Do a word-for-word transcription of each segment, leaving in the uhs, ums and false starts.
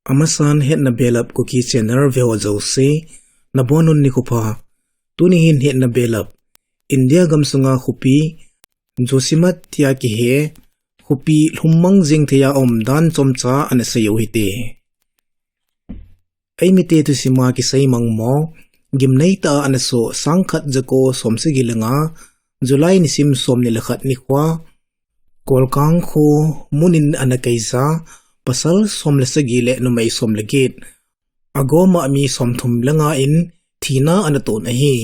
Amasan hetna belap Kuki Channel veho jouse, nabonun nikho pha. Tuni hin hetna belap India gamsunga khopi Josimath tia kihe khopi lhummang jing theiya um dan chomcha ana seiyu hite. Eimite thusima kisei mangmo, gimnei tah a ana soh sangkhat jako somsagi le nga, July nisim somni le khat nikhoa, Kolkang kho munin ana keija, pasal som le sagi le numei som le get, agoma mi somthum le nga in thina ana ton ahi.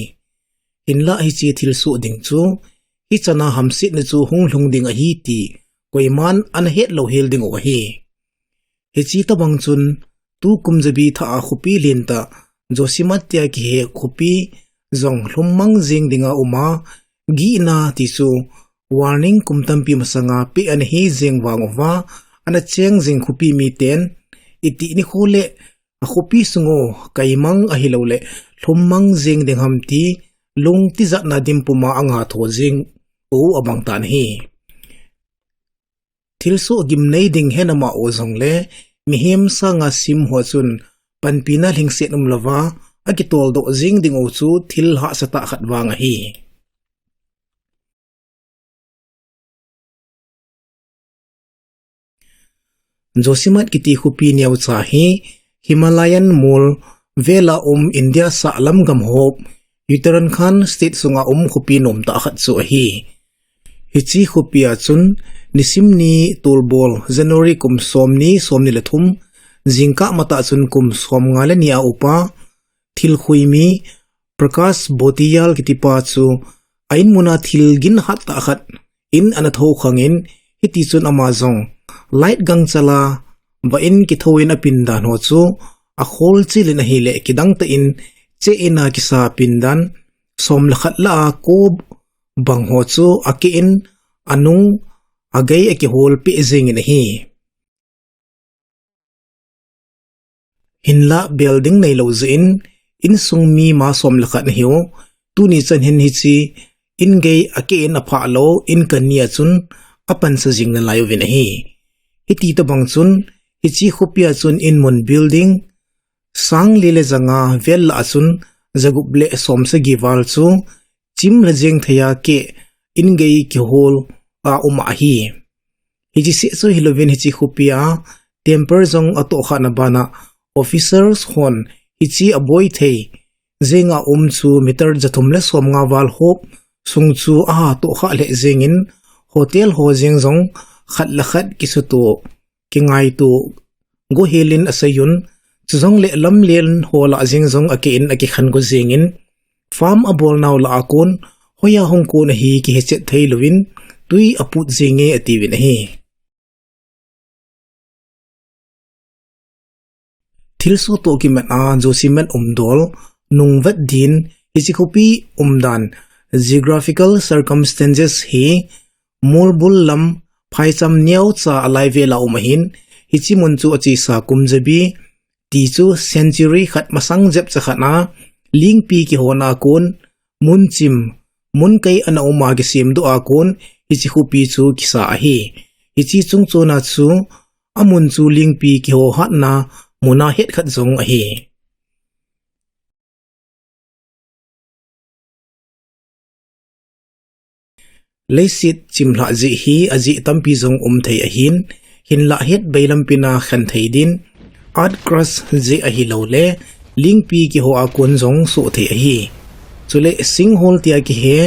Hinlah hiche thilsoh ding chu, hichana hamsetna chu hung lhung ding ahi ti, koiman ana het louhel diu ahi. Hiche tobang chun, tukum jabi thah a khopi lentah, Josimath tia kihe khopi jong lhummang jing dinga uma, gihna ti chu, warning kum tampi masanga peh ana hi jing vang uva, ana cheng jing khopi miten, iti nikho le, akhopi sungu, kaimang ahilouleh, lhummang jing ding ham ti, lung tijatna dim puma anga tho jing u abang tan ahi. Thilsoh gimnei ding hena ma u jongle, mihem sanga sim ho chun, panpina lhingset umlouva, akitoldoh jing diu chu thil hahsatah khat vang ahi. Josimath kiti khopi neocha hi Himalayan mol vela um India sahlam gam hop Uttarakhand State sunga um khopi nomtah khat chu ahi. Hiche khopia chun nisim ni tolbol January kum somni, somni le thum, jingkah matah chun kum somnga le ni a upa, thilkhui mi Prakash Botiyal kitipa chu a inmuna thil ginhattah khat in ana thou khangin, hitichun ama jong light gangchala vah in kithouvin apindan ho chu akholchilin ahileh kidangtah in cheh in a kisa pindan som le khat lah a ko bang ho chu akeh in anung agei akihol peh jengin ahi. Hinlah bel ding neilou jeh in, insung mi ma som le khat ahiu, tuni chan hin hiche in gei akeh in aphah lou in kani a chun apansa jing nalai uvin ahi. Hiti tobang chun, hiche khopia chun inmun building sang li le janga vel lah a chun jagup le somsagi val chu chim le jeng theiya keh in gei kihol a um ahi. Hiche seh chu hilouvin hiche khopia temper jong atohkhahna bana officers hon hiche aboi thei jenga um chu meter jathum le somnga val hop sung chu ahatohkhah lheh jengin hotel ho jeng jong khat le khat kisuto kingaito gohelin aseiyun, chujongle lamlen ho lah jeng jong akeh in akikhen go jengin, farm abolnau lah a kon, hoiya hung kon ahi kihechet theilouvin, twi aput jenge atiuvin ahi. Thilsoh toh kimat a Josimath umdol, nungvet din, hiche khopi umdan, geographical circumstances hi, molbul lam, phaicham neocha alai vela um ahin, hiche mun chu achesa kum jabi, ti chu century khat masang jep cha khat a, lingpi kihona kon, mun chim, mun kei ana um a kisemdoh a kon, hiche khopi chu kisa ahi. Hiche chungchona chu, amun chu lingpi kiho hatna muna het khat jong ahi. Leiset chimlhah jeh hi ajeh tampi jong um thei ahin, hinlah het beilampina khen thei din, earth crust jeh ahiloule, lingpi kiho a kon jong soh thei ahi. Chule sinkhole tia kihe,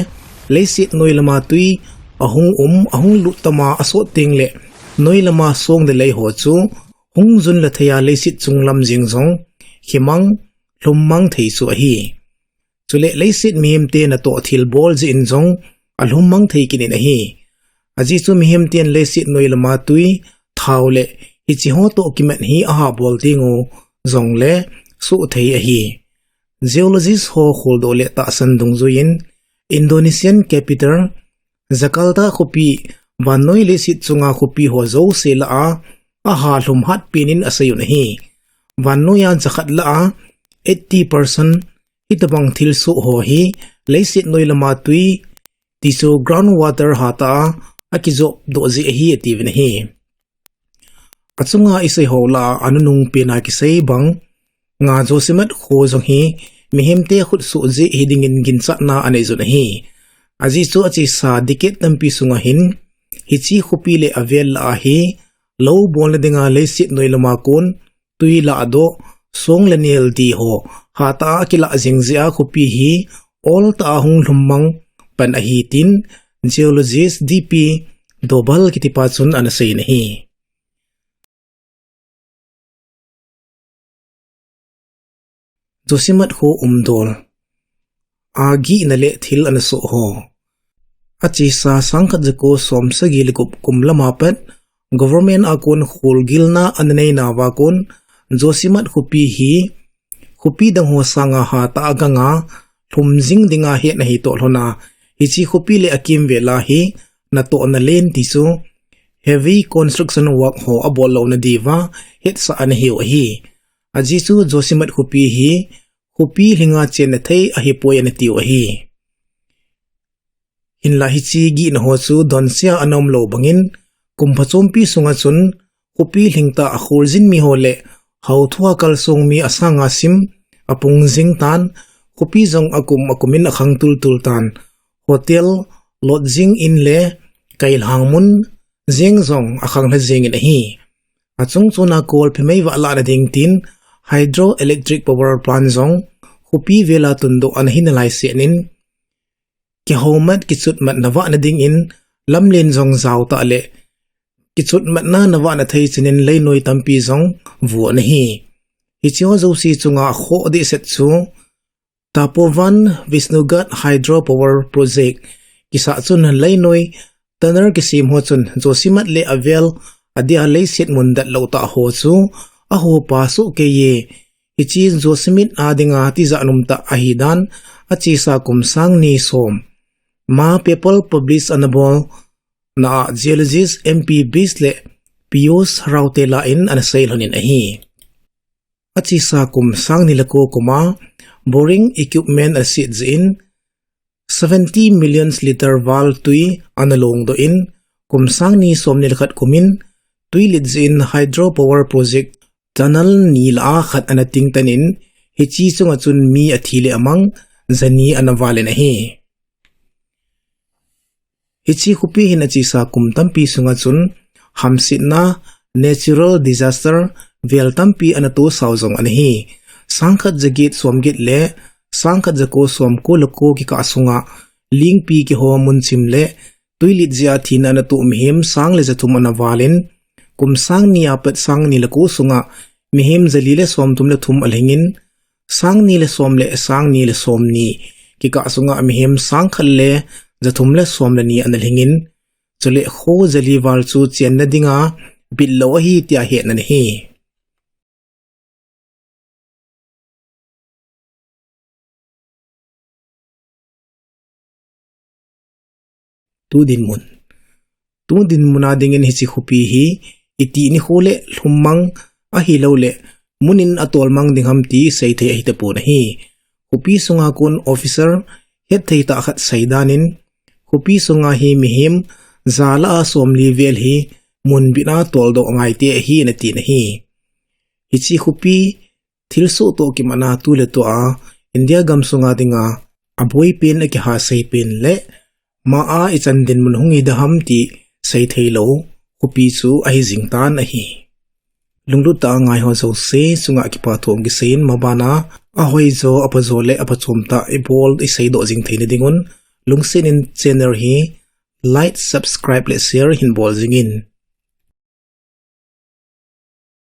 leiset noi lama twi ahung um, ahung lut tama asot tengle, noi lama song le lei ho chu hung jun le theiya leiset chunglam jeng jong khimang, lhummang thei chu ahi. Chule leiset mihemte natoh thilbol jeh in jong alhummang thei kit in ahi. Ajeh chu mihemten leiset noi lama twi, thao le hiche ho toh kimat hi ahabol tengu jongle soh thei ahi. Geologist ho kholdoh le tahsan dungjuiyin Indonesian capital Jakarta khopi vannoi leiset chunga khopi ho jouse lah a, aha lhum hatpen in aseiyun ahi. Vannoiya jakhat lah a eighty percent hitobang thilsoh ho hi leiset noi lama twi, ti chu ground water hatah a akijopdoh jeh ahi atiuvin ahi. Achunga isei ho lah a anunung pen a kisei bang, nga Josimath kho jong hi mihemte khutsoh jeh hi dingin ginchatna anei jun ahi. Ajeh chu achesa decade tampi sunga hin, hiche khopi le avel lah a hi, lou bolna dinga leiset noi lama kon, tui lahdoh, song le nel ti ho, hatah a akilah jing jeh a khopi hi, oltah a hung lhum mang pan ahi tin, geologist D P Doval kitipa chun ana sei in ahi. Josimath kho umdol. Agihna le thil ana soh ho. Achesa sangkhat jako som sagi le gup kum lama pat, government a kon kholgilna ana neina uva kon, Josimath khopi hi, khopi dang ho sanga hatah a ganga, lhum jing dinga hetna hi toh lhona, hiche khopi le akimvel a hi, natohna len ti chu, heavy construction work ho abol louna diuva, hetsah ana hiu ahi. Ajeh chu Josimath khopi hi, khopi lhinga chenna thei ahipoi ana tiu ahi. Hinlah hiche gihna ho chu donse a ana umlou bangin, kum phachompi sunga chun, khopi lhingtah a kholjin mi ho le, haothua kalsong mi asanga sim, apung jing tan, khopi jong akum akumin akhang tultul tan, hotel, lodging in le, kailhang mun, jeng jong akhang lha jengin ahi. Achung chuna kol phimei vahlahna ding tin, hydroelectric power plant jong, khopi vela tundoh ana hi nalai seh in, kihoumat kichutmat navahna dingin, lamlen jong jaotah le, kichutmatna navahna thei chun in leinoi tampi jong, vu ana hi. Hiche ho jouse chunga akhoh dehset chu, Tapovan Vishnughat Hydro Power Project, kisah chun leinoi, tunnel kisem ho chun Josimath le avel, adia leiset mun datlou tah ho chu, ahopa soh kei e, hiche Josimath a dinga tijat umtah ahidan, achesa kum sang ni som. Ma paper publish ana bolna a geologist M P Bis le Piyush Raote lah in ana sei lhonin ahi. Achesa kum sang ni le ko kum a, boring equipment ana set jeh in, seventy million litre val tui ana longdoh in, kum sang ni som ni le khat kumin, tui lit jeh in hydro power project tunnel ni lah a khat ana tingtan in, hiche chunga chun mi athi le amang, jani ana valin ahi. Hiche khopi hin achesa kum tampi sunga chun, hamsetna, natural disaster, vel tampi ana tosau jong ana hi. Sangkhat jaget somget le, sangkhat jako somko le ko kikah sunga, lingpi kiho mun chim le, tui lit jeh a thina ana toh mihem sang le jathum ana valin, kum sang ni apat sang ni le ko sunga, mihem jali le somthum le thum alhingin, sang ni le som le sang ni le somni, kikah sunga mihem sangkhat le jathum le som le ni ana lhingin, chule kho jali val chu chenna dinga bitlou ahi tia hetna ana hi. Tu dinmun. Tu dinmun a dingin hiche khopi hi, iti nikho le lhum mang ahilou le, mun in atol mang ding ham ti seithei ahitapon ahi. Khopi sunga kon officer, hetthei tah khat seidan in, khopi sunga hi mihem, ja lah a somli vel hi, mun bit a toldoh ngaite ahi ana tin ahi. Hiche khopi, thilsoh toh kimatna tu le tua, India gamsunga dinga, aboipen akiha seipen le, ma a ichan dinmun hung hiding ham ti, seitheilou, khopi chu ahi jingtan ahi. Lunglut tah a ngaiho jouse chunga kipathu kiseiyin mabana, ahoijo, aphajo le aphachom tah ibol iseidoh jing theina dingun, lungsetin channel hi, like, subscribe le share hin bol jingin.